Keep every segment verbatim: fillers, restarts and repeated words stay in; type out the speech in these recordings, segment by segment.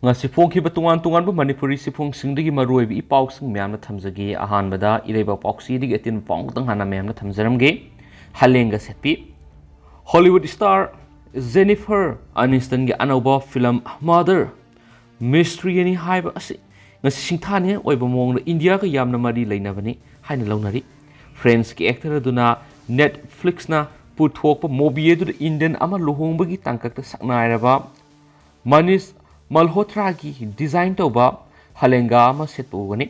ꯉꯁꯤ ꯐꯣꯡꯈꯤꯕ ꯇꯣꯉꯥꯟ ꯇꯣꯉꯥꯟꯕ ꯃꯅꯤꯄꯨꯔꯤ ꯆꯦꯐꯣꯡꯁꯤꯡꯗꯒꯤ ꯃꯔꯨꯑꯣꯏꯕ ꯏ ꯄꯥꯎꯁꯤꯡ ꯃꯌꯥꯝꯅ ꯊꯝꯖꯒꯦ꯫ ꯑꯍꯥꯟꯕꯗ ꯏꯔꯩꯕꯥꯛ ꯄꯥꯎꯆꯦꯗꯒꯤ ꯑꯇꯦꯟꯕ ꯄꯥꯎ ꯑꯃꯈꯛꯇꯪ ꯍꯥꯟꯅ ꯃꯌꯥꯝꯅ ꯊꯝꯖꯔꯝꯒꯦ꯫ ꯍꯂꯦꯡꯒ ꯁꯦꯠꯄꯤ꯫ ꯍꯣꯂꯤꯋꯨꯗ ꯁ꯭ꯇꯥꯔ ꯖꯦꯅꯤꯐꯔ ꯑꯅꯤꯁꯇꯟꯒꯤ ꯑꯅꯧꯕ ꯐꯤꯂꯝ ꯃꯥꯗꯔ ꯃꯤꯁꯇ꯭ꯔꯤ ꯑꯅꯤ ꯍꯥꯏꯕ ꯑꯁꯤ ꯉꯁꯤ ꯁꯤꯡꯊꯥꯅꯤꯡꯉꯥꯏ ꯑꯣꯏꯕ ꯃꯑꯣꯡꯗ ꯏꯟꯗꯤꯌꯥꯒ ꯌꯥꯝꯅ ꯃꯔꯤ ꯂꯩꯅꯕꯅꯤ ꯍꯥꯏꯅ ꯂꯧꯅꯔꯤ꯫ ꯐ꯭ꯔꯦꯟꯁꯀꯤ ꯑꯦꯛꯇꯔ ꯑꯗꯨꯅ ꯅꯦꯠꯐ꯭ꯂꯤꯛꯁꯅ ꯄꯨꯊꯣꯛꯄ ꯃꯨꯚꯤ ꯑꯗꯨꯗ ꯏꯟꯗꯤꯌꯟ ꯑꯃ ꯂꯨꯍꯣꯡꯕꯒꯤ ꯇꯥꯡꯀꯛꯇ ꯁꯛꯅꯥꯏꯔꯕ ꯃꯅꯤꯁ ꯃꯜꯍꯣꯇ꯭ꯔꯥꯒꯤ ꯗꯤꯖꯥꯏꯟ ꯇꯧꯕ ꯍꯂꯦꯡꯒꯥ ꯑꯃ ꯁꯦꯠꯄ ꯎꯒꯅꯤ꯫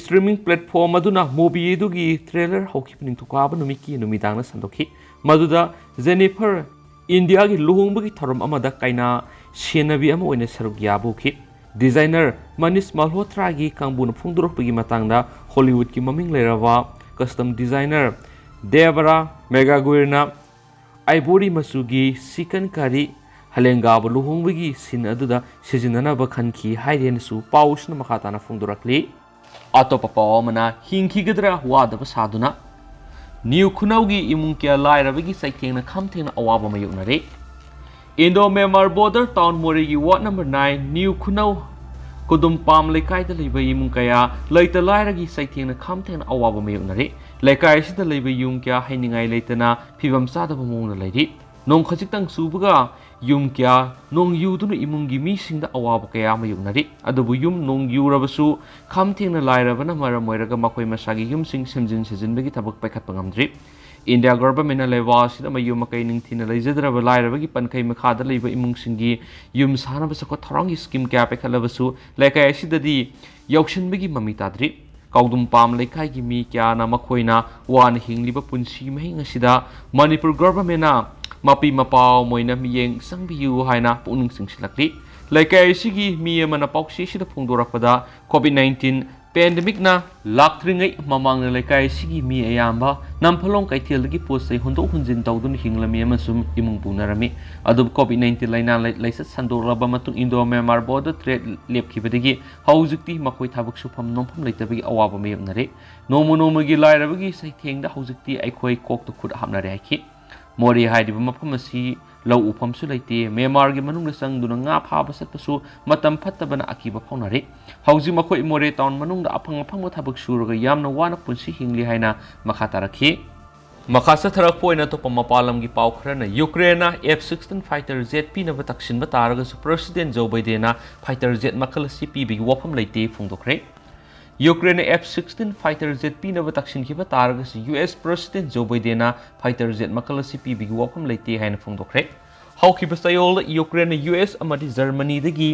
ꯁ꯭ꯇ꯭ꯔꯤꯃꯤꯡ ꯄ꯭ꯂꯦꯠꯐꯣꯔꯝ ꯑꯗꯨꯅ ꯃꯨꯚꯤ ꯑꯗꯨꯒꯤ ꯇ꯭ꯔꯦꯂꯔ ꯍꯧꯈꯤꯕ ꯅꯤꯡꯊꯧꯀꯥꯕ ꯅꯨꯃꯤꯠꯀꯤ ꯅꯨꯃꯤꯗꯥꯡꯗ ꯁꯟꯗꯣꯛꯈꯤ, ꯃꯗꯨꯗ ꯖꯦꯅꯤꯐꯔ ꯏꯟꯗꯤꯌꯥꯒꯤ ꯂꯨꯍꯣꯡꯕꯒꯤ ꯊꯧꯔꯝ ꯑꯃꯗ ꯀꯩꯅꯥ ꯁꯦꯟꯅꯕꯤ ꯑꯃ ꯑꯣꯏꯅ ꯁꯔꯨꯛ ꯌꯥꯕ ꯎꯈꯤ꯫ ꯗꯤꯖꯥꯏꯅꯔ ꯃꯅꯤꯁ ꯃꯜꯍꯣꯇ꯭ꯔꯥꯒꯤ ꯀꯥꯡꯕꯨꯅ ꯐꯣꯡꯗꯣꯔꯛꯄꯒꯤ ꯃꯇꯥꯡꯗ ꯍꯣꯂꯤꯋꯨꯗꯀꯤ ꯃꯃꯤꯡ ꯂꯩꯔꯕ ꯀꯁꯇꯝ ꯗꯤꯖꯥꯏꯅꯔ ꯗꯦꯕꯔꯥ ꯃꯦꯒꯥꯒꯨꯏꯔꯅ ꯑꯥꯏꯕꯣꯔꯤ ꯃꯆꯨꯒꯤ ꯆꯤꯀꯟ ꯀꯥꯔꯤ ꯍꯂꯦꯡꯒꯥꯕꯨ ꯂꯨꯍꯣꯡꯕꯒꯤ ꯁꯤꯟ ꯑꯗꯨꯗ ꯁꯤꯖꯤꯟꯅꯅꯕ ꯈꯟꯈꯤ ꯍꯥꯏꯔꯦꯅꯁꯨ ꯄꯥꯎꯁꯤꯅ ꯃꯈꯥ ꯇꯥꯅ ꯐꯣꯡꯗꯣꯔꯛꯂꯤ꯫ ꯑꯇꯣꯞꯄ ꯄꯥꯎ ꯑꯃꯅ, ꯍꯤꯡꯈꯤꯒꯗ꯭ꯔꯥ ꯋꯥꯗꯕ ꯁꯥꯗꯨꯅ꯫ ꯅ꯭ꯌꯨ ꯈꯨꯅꯧꯒꯤ ꯏꯃꯨꯡ ꯀꯌꯥ ꯂꯥꯏꯔꯕꯒꯤ ꯆꯩꯊꯦꯡꯅ ꯈꯝ ꯊꯦꯡꯅ ꯑꯋꯥꯕ ꯃꯥꯌꯣꯛꯅꯔꯦ꯫ ꯏꯟꯗꯣ ꯃ꯭ꯌꯥꯟꯃꯥꯔ ꯕꯣꯔꯗꯔ ꯇꯥꯎꯟ ꯃꯣꯔꯦꯒꯤ ꯋꯥꯔꯗ ꯅꯝꯕꯔ ꯅꯥꯏꯟ ꯅ꯭ꯌꯨ ꯈꯨꯅꯧ ꯀꯨꯗꯨꯝꯄꯥꯝ ꯂꯩꯀꯥꯏꯗ ꯂꯩꯕ ꯏꯃꯨꯡ ꯀꯌꯥ ꯂꯩꯇ ꯂꯥꯏꯔꯒꯤ ꯆꯩꯊꯦꯡꯅ ꯈꯝ ꯊꯦꯡꯅ ꯑꯋꯥꯕ ꯃꯥꯌꯣꯛꯅꯔꯤ꯫ ꯂꯩꯀꯥꯏ ꯑꯁꯤꯗ ꯂꯩꯕ ꯌꯨꯝ ꯀꯌꯥ ꯍꯩꯅꯤꯡꯉꯥꯏ ꯂꯩꯇꯅ ꯐꯤꯕꯝ ꯆꯥꯗꯕ ꯃꯑꯣꯡꯗ ꯂꯩꯔꯤ꯫ ꯅꯣꯡ ꯈꯖꯤꯛꯇꯪ ꯆꯨꯕꯒ ꯌꯨꯝ ꯀꯌꯥ ꯅꯣꯡ ꯌꯨꯗꯨꯅ ꯏꯃꯨꯡꯒꯤ ꯃꯤꯁꯤꯡꯗ ꯑꯋꯥꯕ ꯀꯌꯥ ꯃꯥꯌꯣꯛꯅꯔꯤ꯫ ꯑꯗꯨꯕꯨ ꯌꯨꯝ ꯅꯣꯡ ꯌꯨꯔꯕꯁꯨ ꯈꯝ ꯊꯦꯡꯅ ꯂꯥꯏꯔꯕꯅ ꯃꯔꯝ ꯑꯣꯏꯔꯒ ꯃꯈꯣꯏ ꯃꯁꯥꯒꯤ ꯌꯨꯝꯁꯤꯡ ꯁꯦꯝꯖꯤꯟ ꯁꯥꯖꯤꯟꯕꯒꯤ ꯊꯕꯛ ꯄꯥꯏꯈꯠꯄ ꯉꯝꯗ꯭ꯔꯤ꯫ ꯏꯟꯗꯤꯌꯥ ꯒꯣꯚꯔꯟꯃꯦꯟꯠꯅ ꯂꯩꯕꯥꯛ ꯑꯁꯤꯗ ꯃꯌꯨꯝ ꯃꯀꯩ ꯅꯤꯡꯊꯤꯅ ꯂꯩꯖꯗ꯭ꯔꯕ ꯂꯥꯏꯔꯕꯒꯤ ꯄꯟꯈꯩ ꯃꯈꯥꯗ ꯂꯩꯕ ꯏꯃꯨꯡꯁꯤꯡꯒꯤ ꯌꯨꯝ ꯁꯥꯅꯕ ꯆꯥꯎꯈꯠ ꯊꯧꯔꯥꯡꯒꯤ ꯁ꯭ꯀꯤꯝ ꯀꯌꯥ ꯄꯥꯏꯈꯠꯂꯕꯁꯨ ꯂꯩꯀꯥꯏ ꯑꯁꯤꯗꯗꯤ ꯌꯧꯁꯤꯟꯕꯒꯤ ꯃꯃꯤ ꯇꯥꯗ꯭ꯔꯤ꯫ ꯀꯥꯎꯗꯨꯝꯄꯥꯝ ꯂꯩꯀꯥꯏꯒꯤ ꯃꯤ ꯀꯌꯥꯅ ꯃꯈꯣꯏꯅ ꯋꯥꯅ ꯍꯤꯡꯂꯤꯕ ꯄꯨꯟꯁꯤ ꯃꯍꯤꯡ ꯑꯁꯤꯗ ꯃꯅꯤꯄꯨꯔ ꯒꯣꯚꯔꯟꯃꯦꯟꯠꯅ ꯃꯄꯤ ꯃꯄꯥ ꯑꯣꯏꯅ ꯃꯤꯠꯌꯦꯡ ꯆꯪꯕꯤꯌꯨ ꯍꯥꯏꯅ ꯄꯨꯛꯅꯤꯡ ꯆꯤꯡꯁꯤꯜꯂꯛꯂꯤ꯫ ꯂꯩꯀꯥꯏ ꯑꯁꯤꯒꯤ ꯃꯤ ꯑꯃꯅ ꯄꯥꯎꯆꯦꯁꯤꯗ ꯐꯣꯡꯗꯣꯔꯛꯄꯗ, ꯀꯣꯚꯤꯗ ꯅꯥꯏꯟꯇꯤꯟ ꯄꯦꯟꯗꯦꯃꯤꯛꯅ ꯂꯥꯛꯇ꯭ꯔꯤꯉꯩ ꯃꯃꯥꯡꯗ ꯂꯩꯀꯥꯏ ꯑꯁꯤꯒꯤ ꯃꯤ ꯑꯌꯥꯝꯕ ꯅꯝꯐꯥꯂꯣꯡ ꯀꯩꯊꯦꯜꯗꯒꯤ ꯄꯣꯠ ꯆꯩ ꯍꯣꯟꯗꯣꯛ ꯍꯣꯟꯖꯤꯟ ꯇꯧꯗꯨꯅ ꯍꯤꯡꯂꯝꯃꯤ ꯑꯃꯁꯨꯡ ꯏꯃꯨꯡ ꯄꯨꯅꯔꯝꯃꯤ꯫ ꯑꯗꯨꯕꯨ ꯀꯣꯚꯤꯗ ꯅꯥꯏꯟꯇꯤꯟ ꯂꯥꯏꯅꯥ ꯂꯩ-, ꯂꯥꯏꯆꯠ ꯁꯟꯗꯣꯛꯂꯕ ꯃꯇꯨꯡ ꯏꯟꯗꯣ ꯃ꯭ꯌꯥꯟꯃꯥꯔ ꯕꯣꯔꯗꯔ ꯇ꯭ꯔꯦꯗ ꯂꯦꯞꯈꯤꯕꯗꯒꯤ ꯍꯧꯖꯤꯛꯇꯤ ꯃꯈꯣꯏ ꯊꯕꯛ ꯁꯨꯐꯝ ꯅꯣꯝꯐꯝ ꯂꯩꯇꯕꯒꯤ ꯑꯋꯥꯕ ꯃꯥꯌꯣꯛꯅꯔꯦ꯫ ꯅꯣꯡꯃ ꯅꯣꯡꯃꯒꯤ ꯂꯥꯏꯔꯕꯒꯤ ꯆꯩꯊꯦꯡꯗ ꯍꯧꯖꯤꯛꯇꯤ ꯑꯩꯈꯣꯏ ꯀꯣꯛꯇ ꯈꯨꯠ ꯍꯥꯞꯅꯔꯦ ꯍꯥꯏꯈꯤ꯫ ꯃꯣꯔꯦ ꯍꯥꯏꯔꯤꯕ ꯃꯐꯝ ꯑꯁꯤ ꯂꯧ ꯎꯐꯝꯁꯨ ꯂꯩꯇꯦ꯫ ꯃ꯭ꯌꯥꯟꯃꯥꯔꯒꯤ ꯃꯅꯨꯡꯗ ꯆꯪꯗꯨꯅ ꯉꯥ ꯐꯥꯕ ꯆꯠꯄꯁꯨ ꯃꯇꯝ ꯐꯠꯇꯕꯅ ꯑꯀꯤꯕ ꯐꯥꯎꯅꯔꯤ꯫ ꯍꯧꯖꯤꯛ ꯃꯈꯣꯏ ꯃꯣꯔꯦ ꯇꯥꯎꯟ ꯃꯅꯨꯡꯗ ꯑꯐꯪ ꯑꯐꯪꯕ ꯊꯕꯛ ꯁꯨꯔꯒ ꯌꯥꯝꯅ ꯋꯥꯅ ꯄꯨꯟꯁꯤ ꯍꯤꯡꯂꯤ ꯍꯥꯏꯅ ꯃꯈꯥ ꯇꯥꯔꯛꯈꯤ꯫ ꯃꯈꯥ ꯆꯠꯊꯔꯛꯄ ꯑꯣꯏꯅ ꯑꯇꯣꯞꯄ ꯃꯄꯥꯟ ꯂꯝꯒꯤ ꯄꯥꯎ ꯈꯔꯅ, ꯌꯨꯀ꯭ꯔꯦꯟꯅ F sixteen fighter jet ꯄꯤꯅꯕ ꯇꯛꯁꯤꯟꯕ ꯇꯥꯔꯒꯁꯨ President Joe Bidenꯅ fighter jet ꯃꯈꯜ ꯑꯁꯤ ꯄꯤꯕꯒꯤ ꯋꯥꯐꯝ ꯂꯩꯇꯦ ꯐꯣꯡꯗꯣꯛꯈ꯭ꯔꯦ꯫ ꯌꯨꯀ꯭ꯔꯦꯟꯅ F sixteen fighter jet ꯄꯤꯅꯕ ꯇꯛꯁꯤꯟꯈꯤꯕ ꯇꯥꯔꯒꯁꯨ U S President Joe Bidenꯅ fighter jet ꯃꯈꯜ ꯑꯁꯤ ꯄꯤꯕꯒꯤ ꯋꯥꯐꯝ ꯂꯩꯇꯦ ꯍꯥꯏꯅ ꯐꯣꯡꯗꯣꯛꯈ꯭ꯔꯦ꯫ ꯍꯧꯈꯤꯕ ꯆꯌꯣꯜꯗ ꯌꯨꯀ꯭ꯔꯦꯟꯅ U S ꯑꯃꯗꯤ ꯖꯔꯃꯅꯤꯗꯒꯤ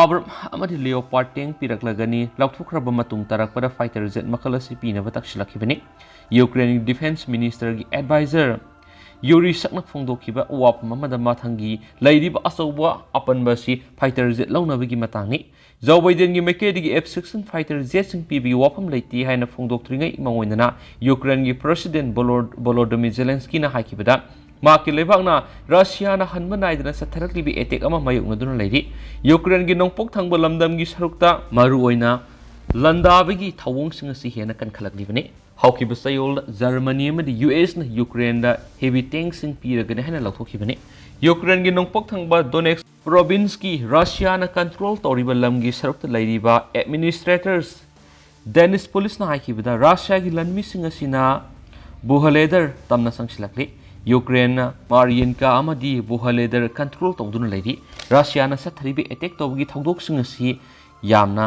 Abrams ꯑꯃꯗꯤ Leopard tank ꯄꯤꯔꯛꯂꯒꯅꯤ꯫ ꯂꯧꯊꯣꯛꯈ꯭ꯔꯕ ꯃꯇꯨꯡ ꯇꯥꯔꯛꯄꯗ fighter jet ꯃꯈꯜ ꯑꯁꯤ ꯄꯤꯅꯕ ꯇꯛꯁꯤꯜꯂꯛꯈꯤꯕꯅꯤ꯫ ꯌꯨꯀ꯭ꯔꯦꯟꯒꯤ Defense Ministerꯒꯤ advisor ꯌꯨꯔꯤ ꯁꯛꯅ ꯐꯣꯡꯗꯣꯛꯈꯤꯕ ꯋꯥꯐꯝ ꯑꯃꯗ ꯃꯊꯪꯒꯤ ꯂꯩꯔꯤꯕ ꯑꯆꯧꯕ ꯑꯄꯟꯕ ꯑꯁꯤ fighter jet ꯂꯧꯅꯕꯒꯤ ꯃꯇꯥꯡꯅꯤ꯫ ꯖꯣ ꯕꯥꯏꯗꯦꯟꯒꯤ ꯃꯥꯏꯀꯩꯗꯒꯤ F sixteen fighter jetꯁꯤꯡ ꯄꯤꯕꯒꯤ ꯋꯥꯐꯝ ꯂꯩꯇꯦ ꯍꯥꯏꯅ ꯐꯣꯡꯗꯣꯛꯇ꯭ꯔꯤꯉꯩ ꯃꯉꯣꯟꯗꯅ ꯌꯨꯀ꯭ꯔꯦꯟꯒꯤ President ꯚꯣꯂꯣ-, ꯚꯣꯂꯣꯗꯤꯃꯤꯔ ꯖꯦꯂꯦꯟꯁꯀꯤꯅ ꯍꯥꯏꯈꯤꯕꯗ, ꯃꯍꯥꯛꯀꯤ ꯂꯩꯕꯥꯛꯅ ꯔꯁꯤꯌꯥꯅ ꯍꯟꯕ ꯅꯥꯏꯗꯅ ꯆꯠꯊꯔꯛꯂꯤꯕ attack ꯑꯃ ꯃꯥꯌꯣꯛꯅꯗꯨꯅ ꯂꯩꯔꯤ꯫ ꯌꯨꯀ꯭ꯔꯦꯟꯒꯤ ꯅꯣꯡꯄꯣꯛ ꯊꯪꯕ ꯂꯝꯗꯝꯒꯤ ꯁꯔꯨꯛꯇ ꯃꯔꯨꯑꯣꯏꯅ ꯂꯥꯟꯗꯥꯕꯒꯤ ꯊꯧꯑꯣꯡꯁꯤꯡ ꯑꯁꯤ ꯍꯦꯟꯅ ꯀꯟꯈꯠꯂꯛꯂꯤꯕꯅꯤ꯫ ꯍꯧꯈꯤꯕ ꯆꯌꯣꯜꯗ ꯖꯔꯃꯅꯤ ꯑꯃꯗꯤ U Sꯅ ꯌꯨꯀ꯭ꯔꯦꯟꯗ heavy tankꯁꯤꯡ ꯄꯤꯔꯒꯅꯤ ꯍꯥꯏꯅ ꯂꯧꯊꯣꯛꯈꯤꯕꯅꯤ꯫ ꯌꯨꯀ꯭ꯔꯦꯟꯒꯤ ꯅꯣꯡꯄꯣꯛ ꯊꯪꯕ Donetsk provinceꯀꯤ ꯔꯁꯤꯌꯥꯅ control ꯇꯧꯔꯤꯕ ꯂꯝꯒꯤ ꯁꯔꯨꯛꯇ ꯂꯩꯔꯤꯕ administrators ꯗꯦꯅꯤꯁ ꯄꯨꯂꯤꯁꯅ ꯍꯥꯏꯈꯤꯕꯗ, ꯔꯁꯤꯌꯥꯒꯤ ꯂꯥꯟꯃꯤꯁꯤꯡ ꯑꯁꯤꯅ ꯚꯨꯍꯂꯦꯗꯔ ꯇꯝꯅ ꯆꯪꯁꯤꯜꯂꯛꯂꯤ꯫ ꯌꯨꯀ꯭ꯔꯦꯟꯅ ꯃꯥꯔꯤꯌꯤꯟꯀꯥ ꯑꯃꯗꯤ ꯚꯨꯍꯂꯦꯗꯔ control ꯇꯧꯗꯨꯅ ꯂꯩꯔꯤ꯫ ꯔꯁꯤꯌꯥꯅ ꯆꯠꯊꯔꯤꯕ attack ꯇꯧꯕꯒꯤ ꯊꯧꯗꯣꯛꯁꯤꯡ ꯑꯁꯤ ꯌꯥꯝꯅ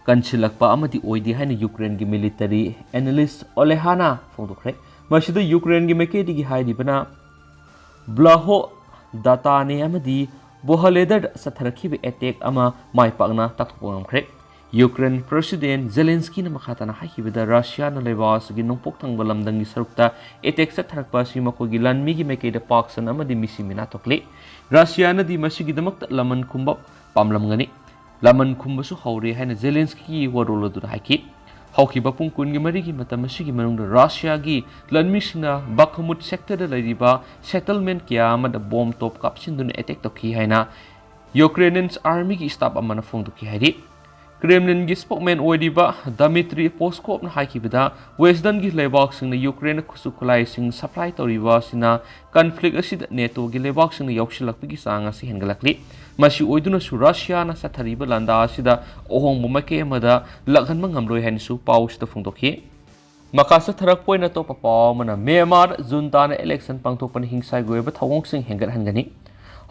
ꯀꯟꯁꯤꯜꯂꯛꯄ ꯑꯃꯗꯤ ꯑꯣꯏꯗꯦ ꯍꯥꯏꯅ ꯌꯨꯀ꯭ꯔꯦꯟꯒꯤ military analyst ꯑꯣꯂꯦꯍꯥꯅ ꯐꯣꯡꯗꯣꯛꯈ꯭ꯔꯦ꯫ ꯃꯁꯤꯗ ꯌꯨꯀ꯭ꯔꯦꯟꯒꯤ ꯃꯥꯏꯀꯩꯗꯒꯤ ꯍꯥꯏꯔꯤꯕꯅ ꯕ꯭ꯂꯥꯍꯣ ꯗꯥꯇꯥꯅꯦ ꯑꯃꯗꯤ ꯚꯨꯍꯂꯦꯗꯔꯗ ꯆꯠꯊꯔꯛꯈꯤꯕ attack ꯑꯃ ꯃꯥꯏ ꯄꯥꯛꯅ ꯇꯥꯛꯊꯣꯛꯄ ꯉꯝꯈ꯭ꯔꯦ꯫ ꯌꯨꯀ꯭ꯔꯦꯟ President ꯖꯦꯂꯦꯟꯁꯀꯤꯅ ꯃꯈꯥ ꯇꯥꯅ ꯍꯥꯏꯈꯤꯕꯗ, ꯔꯁꯤꯌꯥꯅ ꯂꯩꯕꯥꯛ ꯑꯁꯤꯒꯤ ꯅꯣꯡꯄꯣꯛ ꯊꯪꯕ ꯂꯝꯗꯝꯒꯤ ꯁꯔꯨꯛꯇ attack ꯆꯠꯊꯔꯛꯄ ꯑꯁꯤ ꯃꯈꯣꯏꯒꯤ ꯂꯥꯟꯃꯤꯒꯤ ꯃꯥꯏꯀꯩꯗ ꯄꯥꯛ ꯁꯟꯅ ꯑꯃꯗꯤ ꯃꯤꯁꯤ ꯃꯤꯅꯥ ꯊꯣꯛꯂꯤ꯫ ꯔꯁꯤꯌꯥꯅꯗꯤ ꯃꯁꯤꯒꯤꯗꯃꯛꯇ ꯂꯃꯟ ꯈꯨꯝꯕ ꯄꯥꯝꯂꯝꯒꯅꯤ꯫ ꯂꯃꯟ ꯈꯨꯝꯕꯁꯨ ꯍꯧꯔꯦ ꯍꯥꯏꯅ ꯖꯦꯂꯦꯟꯁꯀꯤꯒꯤ ꯋꯥꯔꯣꯜ ꯑꯗꯨꯗ ꯍꯥꯏꯈꯤ꯫ ꯍꯧꯈꯤꯕ ꯄꯨꯡ ꯀꯨꯟꯒꯤ ꯃꯔꯤꯒꯤ ꯃꯇꯝ ꯑꯁꯤꯒꯤ ꯃꯅꯨꯡꯗ ꯔꯁꯤꯌꯥꯒꯤ ꯂꯥꯟꯃꯤꯁꯤꯡꯅ ꯕꯥꯈꯃꯨꯠ sectorꯗ ꯂꯩꯔꯤꯕ settlement ꯀꯌꯥ ꯑꯃꯗ bomb ꯇꯣꯞ ꯀꯥꯞꯁꯤꯟꯗꯨꯅ attack ꯇꯧꯈꯤ ꯍꯥꯏꯅ Ukrainian armyꯒꯤ staff ꯑꯃꯅ ꯐꯣꯡꯗꯣꯛꯈꯤ ꯍꯥꯏꯔꯤ꯫ ꯀ꯭ꯔꯦꯝꯂꯤꯟꯒꯤ ꯁ꯭ꯄꯣꯛꯃꯦꯟ ꯑꯣꯏꯔꯤꯕ ꯗꯃꯤꯇ꯭ꯔꯤ ꯄꯣꯁꯀꯣꯞꯅ ꯍꯥꯏꯈꯤꯕꯗ, ꯋꯦꯁꯇꯔꯟꯒꯤ ꯂꯩꯕꯥꯛꯁꯤꯡꯅ ꯌꯨꯀ꯭ꯔꯦꯟꯗ ꯈꯨꯠꯁꯨ ꯈꯨꯠꯂꯥꯏꯁꯤꯡ ꯁꯄ꯭ꯂꯥꯏ ꯇꯧꯔꯤꯕ ꯑꯁꯤꯅ ꯀꯟꯐ꯭ꯂꯤꯛ ꯑꯁꯤꯗ ꯅꯦꯇꯣꯒꯤ ꯂꯩꯕꯥꯛꯁꯤꯡꯅ ꯌꯥꯎꯁꯤꯜꯂꯛꯄꯒꯤ ꯆꯥꯡ ꯑꯁꯤ ꯍꯦꯟꯒꯠꯂꯛꯂꯤ꯫ ꯃꯁꯤ ꯑꯣꯏꯗꯨꯅꯁꯨ ꯔꯁꯤꯌꯥꯅ ꯆꯠꯊꯔꯤꯕ ꯂꯥꯟꯗꯥ ꯑꯁꯤꯗ ꯑꯍꯣꯡꯕ ꯃꯥꯏꯀꯩ ꯑꯃꯗ ꯂꯥꯛꯍꯟꯕ ꯉꯝꯂꯣꯏ ꯍꯥꯏꯅꯁꯨ ꯄꯥꯎ ꯑꯁꯤꯗ ꯐꯣꯡꯗꯣꯛꯈꯤ꯫ ꯃꯈꯥ ꯆꯠꯊꯔꯛꯄ ꯑꯣꯏꯅ ꯑꯇꯣꯞꯄ ꯄꯥꯎ ꯑꯃꯅ, ꯃ꯭ꯌꯥꯟꯃꯥꯔ ꯖꯨꯟꯇꯥꯅ ꯏꯂꯦꯛꯁꯟ ꯄꯥꯡꯊꯣꯛꯄꯅ ꯍꯤꯡꯁꯥꯒꯤ ꯑꯣꯏꯕ ꯊꯧꯑꯣꯡꯁꯤꯡ ꯍꯦꯟꯒꯠꯍꯟꯒꯅꯤ꯫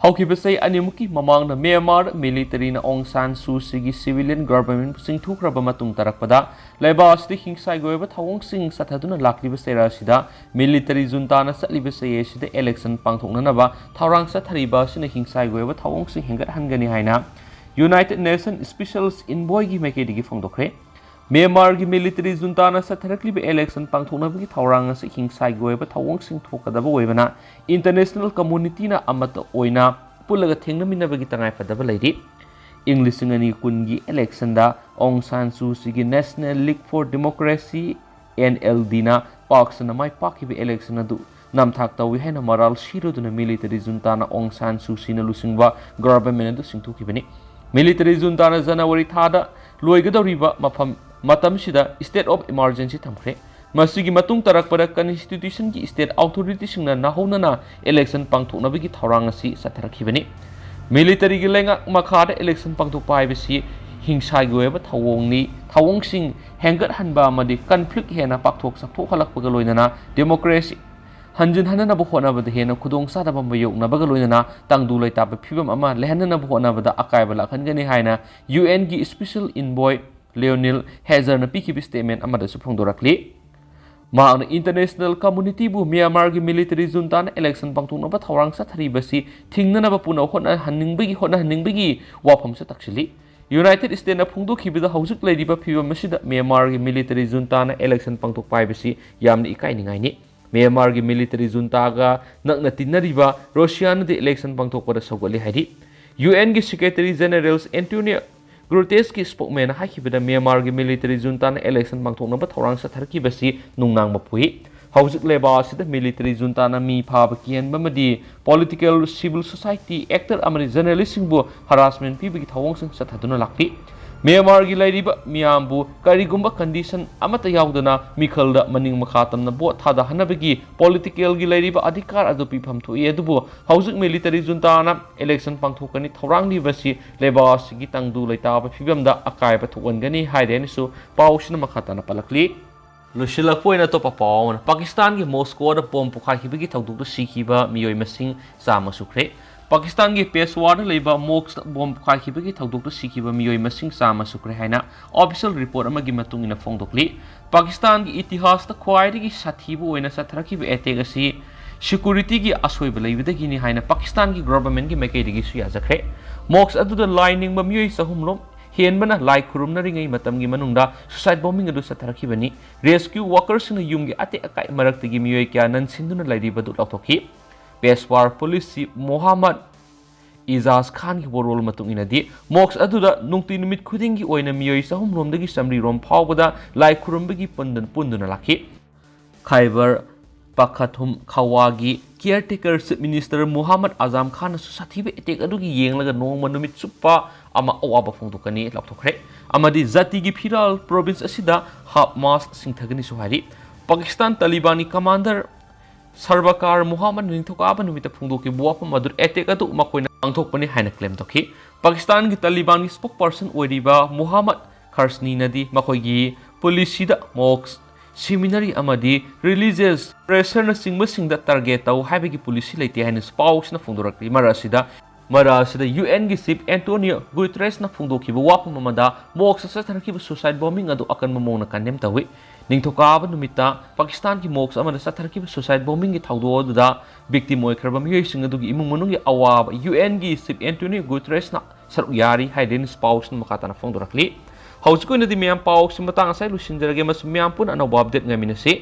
ꯍꯧꯈꯤꯕ ꯆꯍꯤ ꯑꯅꯤꯃꯨꯛꯀꯤ ꯃꯃꯥꯡꯗ ꯃ꯭ꯌꯥꯟꯃꯥꯔ ꯃꯤꯂꯤꯇꯔꯤꯅ ꯑꯣꯡ ꯁꯥꯟ ꯁꯨ ꯆꯤꯒꯤ ꯁꯤꯚꯤꯂꯤꯌꯟ ꯒꯚꯔꯟꯃꯦꯟꯠ ꯆꯤꯡꯊꯣꯛꯈ꯭ꯔꯕ ꯃꯇꯨꯡ ꯇꯥꯔꯛꯄꯗ, ꯂꯩꯕꯥꯛ ꯑꯁꯤꯗ ꯍꯤꯡꯁꯥꯒꯤ ꯑꯣꯏꯕ ꯊꯧꯑꯣꯡꯁꯤꯡ ꯆꯠꯊꯗꯨꯅ ꯂꯥꯛꯂꯤꯕ ꯆꯩꯔꯥꯛ ꯑꯁꯤꯗ ꯃꯤꯂꯤꯇꯔꯤ ꯖꯨꯟꯇꯥꯅ ꯆꯠꯂꯤꯕ ꯆꯍꯤ ꯑꯁꯤꯗ ꯏꯂꯦꯛꯁꯟ ꯄꯥꯡꯊꯣꯛꯅꯅꯕ ꯊꯧꯔꯥꯡ ꯆꯠꯊꯔꯤꯕ ꯑꯁꯤꯅ ꯍꯤꯡꯁꯥꯒꯤ ꯑꯣꯏꯕ ꯊꯧꯑꯣꯡꯁꯤꯡ ꯍꯦꯟꯒꯠꯍꯟꯒꯅꯤ ꯍꯥꯏꯅ ꯌꯨꯅꯥꯏꯇꯦꯗ ꯅꯦꯁꯟ ꯁ꯭ꯄꯦꯁꯤꯌꯦꯜ ꯏꯟꯚꯣꯏꯒꯤ ꯃꯥꯏꯀꯩꯗꯒꯤ ꯐꯣꯡꯗꯣꯛꯈ꯭ꯔꯦ꯫ ꯃ꯭ꯌꯥꯟꯃꯥꯔꯒꯤ ꯃꯤꯂꯤꯇꯔꯤ ꯖꯨꯟꯇꯥꯅ ꯆꯠꯊꯔꯛꯂꯤꯕ ꯏꯂꯦꯛꯁꯟ ꯄꯥꯡꯊꯣꯛꯅꯕꯒꯤ ꯊꯧꯔꯥꯡ ꯑꯁꯤ ꯍꯤꯡꯁꯥꯒꯤ ꯑꯣꯏꯕ ꯊꯧꯑꯣꯡꯁꯤꯡ ꯊꯣꯛꯀꯗꯕ ꯑꯣꯏꯕꯅ, ꯏꯟꯇꯔꯅꯦꯁꯅꯦꯜ ꯀꯝꯃꯨꯅꯤꯇꯤꯅ ꯑꯃꯠꯇ ꯑꯣꯏꯅ ꯄꯨꯜꯂꯒ ꯊꯦꯡꯅꯃꯤꯟꯅꯕꯒꯤ ꯇꯉꯥꯏꯐꯗꯕ ꯂꯩꯔꯤ꯫ ꯏꯪ ꯂꯤꯁꯤꯡ ꯑꯅꯤ ꯀꯨꯟꯒꯤ ꯏꯂꯦꯛꯁꯟꯗ ꯑꯣꯡ ꯁꯥꯟ ꯁꯨ ꯆꯤꯒꯤ National League for Democracy, NLD ꯅ ꯄꯥꯛ ꯁꯟꯅ ꯃꯥꯏ ꯄꯥꯛꯈꯤꯕ ꯏꯂꯦꯛꯁꯟ ꯑꯗꯨ ꯅꯝꯊꯥꯛ ꯇꯧꯏ ꯍꯥꯏꯅ ꯃꯔꯥꯜ ꯁꯤꯔꯗꯨꯅ ꯃꯤꯂꯤꯇꯔꯤ ꯖꯨꯟꯇꯥꯅ ꯑꯣꯡ ꯁꯥꯟ ꯁꯨ ꯆꯤꯅ ꯂꯨꯆꯤꯡꯕ ꯒꯚꯔꯟꯃꯦꯟꯠ ꯑꯗꯨ ꯆꯤꯡꯊꯣꯛꯈꯤꯕꯅꯤ꯫ ꯃꯤꯂꯤꯇꯔꯤ ꯖꯨꯟꯇꯥꯅ ꯖꯅꯋꯥꯔꯤ ꯊꯥꯗ ꯂꯣꯏꯒꯗꯧꯔꯤꯕ ꯃꯐꯝ, ꯃꯇꯝꯁꯤꯗ state of emergency ꯊꯝꯈ꯭ꯔꯦ꯫ ꯃꯁꯤꯒꯤ ꯃꯇꯨꯡ ꯇꯥꯔꯛꯄꯗ ꯀꯟꯁꯇꯤꯇ꯭ꯌꯨꯁꯟꯒꯤ ꯁ꯭ꯇꯦꯠ ꯑꯣꯊꯣꯔꯤꯇꯤꯁꯤꯡꯅ ꯅꯥꯍꯧꯅꯅ ꯏꯂꯦꯛꯁꯟ ꯄꯥꯡꯊꯣꯛꯅꯕꯒꯤ ꯊꯧꯔꯥꯡ ꯑꯁꯤ ꯆꯠꯊꯔꯛꯈꯤꯕꯅꯤ꯫ ꯃꯤꯂꯤꯇꯔꯤꯒꯤ ꯂꯩꯉꯥꯛ ꯃꯈꯥꯗ ꯏꯂꯦꯛꯁꯟ ꯄꯥꯡꯊꯣꯛꯄ ꯍꯥꯏꯕꯁꯤ ꯍꯤꯡꯁꯥꯒꯤ ꯑꯣꯏꯕ ꯊꯧꯑꯣꯡꯅꯤ꯫ ꯊꯧꯑꯣꯡꯁꯤꯡ ꯍꯦꯟꯒꯠꯍꯟꯕ ꯑꯃꯗꯤ ꯀꯟꯐ꯭ꯂꯤꯛ ꯍꯦꯟꯅ ꯄꯥꯛꯊꯣꯛ ꯆꯥꯎꯊꯣꯛꯍꯜꯂꯛꯄꯒ ꯂꯣꯏꯅꯅ ꯗꯦꯃꯣꯀ꯭ꯔꯦꯁꯤ ꯍꯟꯖꯤꯟꯍꯟꯅꯅꯕ ꯍꯣꯠꯅꯕꯗ ꯍꯦꯟꯅ ꯈꯨꯗꯣꯡꯆꯥꯗꯕ ꯃꯥꯌꯣꯛꯅꯕꯒ ꯂꯣꯏꯅꯅ ꯇꯪꯗꯨ ꯂꯩꯇꯥꯕ ꯐꯤꯕꯝ ꯑꯃ ꯂꯩꯍꯟꯅꯅꯕ ꯍꯣꯠꯅꯕꯗ ꯑꯀꯥꯏꯕ ꯂꯥꯛꯍꯟꯒꯅꯤ ꯍꯥꯏꯅ ꯌꯨ ꯑꯦꯟꯒꯤ ꯁ꯭ꯄꯦꯁꯤꯌꯦꯜ ꯏꯟꯚꯣꯏ ꯂꯤꯑꯣꯅꯤꯜ ꯍꯦꯖꯔꯅ ꯄꯤꯈꯤꯕ ꯁ꯭ꯇꯦꯠꯃꯦꯟꯠ ꯑꯃꯗꯁꯨ ꯐꯣꯡꯗꯣꯔꯛꯂꯤ꯫ ꯃꯍꯥꯛꯅ ꯏꯟꯇꯔꯅꯦꯁꯅꯦꯜ ꯀꯝꯃꯨꯅꯤꯇꯤꯕꯨ ꯃ꯭ꯌꯥꯟꯃꯥꯔꯒꯤ ꯃꯤꯂꯤꯇꯔꯤ ꯖꯨꯟꯇꯥꯅ ꯏꯂꯦꯛꯁꯟ ꯄꯥꯡꯊꯣꯛꯅꯕ ꯊꯧꯔꯥꯡ ꯆꯠꯊꯔꯤꯕꯁꯤ ꯊꯤꯡꯅꯅꯕ ꯄꯨꯟꯅ ꯍꯣꯠꯅꯍꯟꯅꯤꯡꯕꯒꯤ, ꯍꯣꯠꯅꯍꯟꯅꯤꯡꯕꯒꯤ ꯋꯥꯐꯝꯁꯨ ꯇꯥꯛꯁꯤꯜꯂꯤ꯫ ꯌꯨꯅꯥꯏꯇꯦꯗ ꯁ꯭ꯇꯦꯠꯅ ꯐꯣꯡꯗꯣꯛꯈꯤꯕꯗ, ꯍꯧꯖꯤꯛ ꯂꯩꯔꯤꯕ ꯐꯤꯕꯝ ꯑꯁꯤꯗ ꯃ꯭ꯌꯥꯟꯃꯥꯔꯒꯤ ꯃꯤꯂꯤꯇꯔꯤ ꯖꯨꯟꯇꯥꯅ ꯏꯂꯦꯛꯁꯟ ꯄꯥꯡꯊꯣꯛꯄ ꯍꯥꯏꯕꯁꯤ ꯌꯥꯝꯅ ꯏꯀꯥꯏꯅꯤꯡꯉꯥꯏꯅꯤ꯫ ꯃ꯭ꯌꯥꯟꯃꯥꯔꯒꯤ ꯃꯤꯂꯤꯇꯔꯤ ꯖꯨꯟꯇꯥꯒ ꯅꯛꯅ ꯇꯤꯟꯅꯔꯤꯕ ꯔꯨꯁꯤꯌꯥꯅꯗꯤ ꯏꯂꯦꯛꯁꯟ ꯄꯥꯡꯊꯣꯛꯄꯗ ꯁꯧꯒꯠꯂꯤ ꯍꯥꯏꯔꯤ꯫ ꯌꯨ ꯑꯦꯟꯒꯤ ꯁꯦꯀ꯭ꯔꯦꯇꯔꯤ ꯖꯦꯅꯔꯦꯜ ꯑꯦꯟꯇꯣꯅꯤꯌꯣ ꯒꯨꯇꯦꯔꯦꯁꯀꯤ ꯁ꯭ꯄꯣꯛꯃꯦꯟꯅ ꯍꯥꯏꯈꯤꯕꯗ, ꯃ꯭ꯌꯥꯟꯃꯥꯔꯒꯤ ꯃꯤꯂꯤꯇꯔꯤ ꯖꯨꯟꯇꯥꯅ ꯏꯂꯦꯛꯁꯟ ꯄꯥꯡꯊꯣꯛꯅꯕ ꯊꯧꯔꯥꯡ ꯆꯠꯊꯔꯛꯈꯤꯕꯁꯤ ꯅꯨꯡꯅꯥꯡꯕ ꯐꯨꯏ꯫ ꯍꯧꯖꯤꯛ ꯂꯩꯕꯥꯛ ꯑꯁꯤꯗ ꯃꯤꯂꯤꯇꯔꯤ ꯖꯨꯟꯇꯥꯅ ꯃꯤ ꯐꯥꯕ ꯀꯤꯍꯟꯕ ꯑꯃꯗꯤ ꯄꯣꯂꯤꯇꯤꯀꯦꯜ, ꯁꯤꯚꯤꯜ ꯁꯣꯁꯥꯏꯇꯤ ꯑꯦꯛꯇꯔ ꯑꯃꯗꯤ ꯖꯔꯅꯦꯂꯤꯁꯁꯤꯡꯕꯨ ꯍꯔꯥꯁꯃꯦꯟ ꯄꯤꯕꯒꯤ ꯊꯧꯑꯣꯡꯁꯤꯡ ꯆꯠꯊꯗꯨꯅ ꯂꯥꯛꯂꯤ꯫ ꯃ꯭ꯌꯥꯟꯃꯥꯔꯒꯤ ꯂꯩꯔꯤꯕ ꯃꯤꯌꯥꯝꯕꯨ ꯀꯔꯤꯒꯨꯝꯕ condition ꯑꯃꯠꯇ ꯌꯥꯎꯗꯅ ꯃꯤꯈꯜꯗ ꯃꯅꯤꯡ ꯃꯈꯥ ꯇꯝꯅ vote ꯊꯥꯗꯍꯟꯅꯕꯒꯤ politicalꯒꯤ ꯂꯩꯔꯤꯕ ꯑꯙꯤꯀꯥꯔ ꯑꯗꯨ ꯄꯤꯐꯝ ꯊꯣꯛꯏ, ꯑꯗꯨꯕꯨ ꯍꯧꯖꯤꯛ military juntaꯅ election ꯄꯥꯡꯊꯣꯛꯀꯅꯤ, ꯊꯧꯔꯥꯡꯂꯤꯕꯁꯤ ꯂꯩꯕꯥꯛ ꯑꯁꯤꯒꯤ ꯇꯪꯗꯨ ꯂꯩꯇꯥꯕ ꯐꯤꯕꯝꯗ ꯑꯀꯥꯏꯕ ꯊꯣꯛꯍꯟꯒꯅꯤ ꯍꯥꯏꯔꯦ ꯍꯥꯏꯅꯁꯨ ꯄꯥꯎꯁꯤꯅ ꯃꯈꯥ ꯇꯥꯅ ꯄꯜꯂꯛꯂꯤ꯫ ꯂꯣꯏꯁꯤꯜꯂꯛꯄ ꯑꯣꯏꯅ ꯑꯇꯣꯞꯄ ꯄꯥꯎ ꯑꯃꯅ, ꯄꯥꯀꯤꯁꯇꯥꯟꯒꯤ ꯃꯣꯁꯀꯣꯗ bomb ꯄꯣꯈꯥꯏꯈꯤꯕꯒꯤ ꯊꯧꯗꯣꯛꯇ ꯁꯤꯈꯤꯕ ꯃꯤꯑꯣꯏ ꯃꯁꯤꯡ ꯆꯥꯝꯃ ꯁꯨꯈ꯭ꯔꯦ꯫ ꯄꯥꯀꯤꯁꯇꯥꯟꯒꯤ ꯄꯦꯁꯋꯥꯔꯗ ꯂꯩꯕ ꯃꯣꯁꯛꯇ bomb ꯄꯣꯈꯥꯏꯈꯤꯕꯒꯤ ꯊꯧꯗꯣꯛꯇ ꯁꯤꯈꯤꯕ ꯃꯤꯑꯣꯏ ꯃꯁꯤꯡ ꯆꯥꯝꯃ ꯁꯨꯈ꯭ꯔꯦ ꯍꯥꯏꯅ official report ꯑꯃꯒꯤ ꯃꯇꯨꯡ ꯏꯟꯅ ꯐꯣꯡꯗꯣꯛꯂꯤ꯫ ꯄꯥꯀꯤꯁꯇꯥꯟꯒꯤ ꯏꯇꯤꯍꯥꯁꯇ ꯈ꯭ꯋꯥꯏꯗꯒꯤ ꯁꯥꯊꯤꯕ ꯑꯣꯏꯅ ꯆꯠꯊꯔꯛꯈꯤꯕ attack ꯑꯁꯤ securityꯒꯤ ꯑꯁꯣꯏꯕ ꯂꯩꯕꯗꯒꯤꯅꯤ ꯍꯥꯏꯅ ꯄꯥꯀꯤꯁꯇꯥꯟꯒꯤ governmentꯀꯤ ꯃꯥꯏꯀꯩꯗꯒꯤꯁꯨ ꯌꯥꯖꯈ꯭ꯔꯦ꯫ ꯃꯣꯁꯛ ꯑꯗꯨꯗ ꯂꯥꯏ ꯅꯤꯡꯕ ꯃꯤꯑꯣꯏ ꯆꯍꯨꯝ ꯂꯣꯝ ꯍꯦꯟꯕꯅ ꯂꯥꯏ ꯈꯨꯔꯨꯝꯅꯔꯤꯉꯩ ꯃꯇꯝꯒꯤ ꯃꯅꯨꯡꯗ suicide bombing ꯑꯗꯨ ꯆꯠꯊꯔꯛꯈꯤꯕꯅꯤ꯫ Rescue workerꯁꯤꯡꯅ ꯌꯨꯝꯒꯤ ꯑꯇꯦꯛ ꯑꯀꯥꯏ ꯃꯔꯛꯇꯒꯤ ꯃꯤꯑꯣꯏ ꯀꯌꯥ ꯅꯟꯁꯤꯟꯗꯨꯅ ꯂꯩꯔꯤꯕꯗꯨ ꯂꯧꯊꯣꯛꯈꯤ꯫ ꯄꯦꯁꯋꯥꯔ police chief ꯃꯣꯍꯥꯃꯗ ꯏꯖꯥꯖ ꯈꯥꯟꯒꯤ ꯋꯥꯔꯣꯜ ꯃꯇꯨꯡ ꯏꯟꯅꯗꯤ, ꯃꯣꯁꯛ ꯑꯗꯨꯗ ꯅꯨꯡꯇꯤ ꯅꯨꯃꯤꯠ ꯈꯨꯗꯤꯡꯒꯤ ꯑꯣꯏꯅ ꯃꯤꯑꯣꯏ ꯆꯍꯨꯝ ꯔꯣꯝꯗꯒꯤ ꯆꯥꯃꯔꯤ ꯔꯣꯝ ꯐꯥꯎꯕꯗ ꯂꯥꯏ ꯈꯨꯔꯨꯝꯕꯒꯤ ꯄꯨꯟꯗꯨꯅ ꯂꯥꯛꯈꯤ꯫ ꯈꯥꯏꯕꯔ ꯄꯥꯈꯥꯊꯨꯝ ꯈꯋꯥꯒꯤ caretaker chief minister ꯃꯨꯍꯥꯃꯗ ꯑꯖꯥꯝ ꯈꯥꯟꯅꯁꯨ ꯁꯥꯊꯤꯕ attack ꯑꯗꯨꯒꯤ ꯌꯦꯡꯂꯒ ꯅꯣꯡꯃ ꯅꯨꯃꯤꯠ ꯆꯨꯞꯄ ꯑꯃ ꯑꯋꯥꯕ ꯐꯣꯡꯗꯣꯛꯀꯅꯤ ꯂꯥꯎꯊꯣꯛꯈ꯭ꯔꯦ꯫ ꯑꯃꯗꯤ ꯖꯥꯇꯤꯒꯤ ꯐꯤꯔꯥꯜ province ꯑꯁꯤꯗ half mast ꯁꯤꯡꯊꯒꯅꯤꯁꯨ ꯍꯥꯏꯔꯤ꯫ ꯄꯥꯀꯤꯁꯇꯥꯟ ꯇꯥꯂꯤꯕꯥꯟꯒꯤ commander ꯁꯔꯕꯀꯥꯔ ꯃꯨꯍꯥꯃꯗ ꯅꯤꯡꯊꯧꯀꯥꯕ ꯅꯨꯃꯤꯠꯇ ꯐꯣꯡꯗꯣꯛꯈꯤꯕ ꯋꯥꯐꯝ ꯑꯗꯨ attack ꯑꯗꯨ ꯃꯈꯣꯏꯅ ꯄꯥꯡꯊꯣꯛꯄꯅꯤ ꯍꯥꯏꯅ claim ꯇꯧꯈꯤ꯫ ꯄꯥꯀꯤꯁꯇꯥꯟꯒꯤ ꯇꯥꯂꯤꯕꯥꯟꯒꯤ spokesperson ꯑꯣꯏꯔꯤꯕ ꯃꯨꯍꯥꯃꯗ ꯈꯔꯁꯅꯤꯅꯗꯤ ꯃꯈꯣꯏꯒꯤ policyꯗ mosque, seminary ꯑꯃꯗꯤ religious pressure ꯅꯆꯤꯡꯕꯁꯤꯡꯗ target ꯇꯧ ꯍꯥꯏꯕꯒꯤ policy ꯂꯩꯇꯦ ꯍꯥꯏꯅꯁꯨ ꯄꯥꯎꯁꯤꯅ ꯐꯣꯡꯗꯣꯔꯛꯂꯤ꯫ ꯃꯔꯛ ꯑꯁꯤꯗ ꯃꯔꯛ ꯑꯁꯤꯗ UNꯒꯤ chief Antonio Guterresꯅ ꯐꯣꯡꯗꯣꯛꯈꯤꯕ ꯋꯥꯐꯝ ꯑꯃꯗ ꯃꯣꯁꯛꯇ ꯆꯠꯊꯔꯛꯈꯤꯕ suicide bombing ꯑꯗꯨ ꯑꯀꯟꯕ ꯃꯑꯣꯡꯗ condemn ꯇꯧꯏ꯫ ꯅꯤꯡꯊꯧꯀꯥꯕ ꯅꯨꯃꯤꯠꯇ ꯄꯥꯀꯤꯁꯇꯥꯟꯒꯤ mosque ꯑꯃꯗ ꯆꯠꯊꯔꯛꯈꯤꯕ suicide bombingꯒꯤ ꯊꯧꯗꯣꯛ ꯑꯗꯨꯗ victim ꯑꯣꯏꯈ꯭ꯔꯕ ꯃꯤꯑꯣꯏꯁꯤꯡ ꯑꯗꯨꯒꯤ ꯏꯃꯨꯡ ꯃꯅꯨꯡꯒꯤ ꯑꯋꯥꯕ UNꯒꯤ chief Antonio Guterresꯅ ꯁꯔꯨꯛ ꯌꯥꯔꯤ ꯍꯥꯏ Danish Postꯅ ꯃꯈꯥ ꯇꯥꯅ ꯐꯣꯡꯗꯣꯔꯛꯂꯤ꯫ ꯍꯧꯖꯤꯛ ꯑꯣꯏꯅꯗꯤ ꯃꯌꯥꯝ ꯄꯥꯎꯁꯤ ꯃꯇꯥꯡ ꯑꯁꯤꯗ ꯂꯣꯏꯁꯤꯟꯖꯔꯒꯦ, ꯃꯁꯤ ꯃꯌꯥꯝ ꯄꯨꯟꯅ ꯑꯅꯧꯕ update ꯉꯥꯏꯃꯤꯟꯅꯁꯤ꯫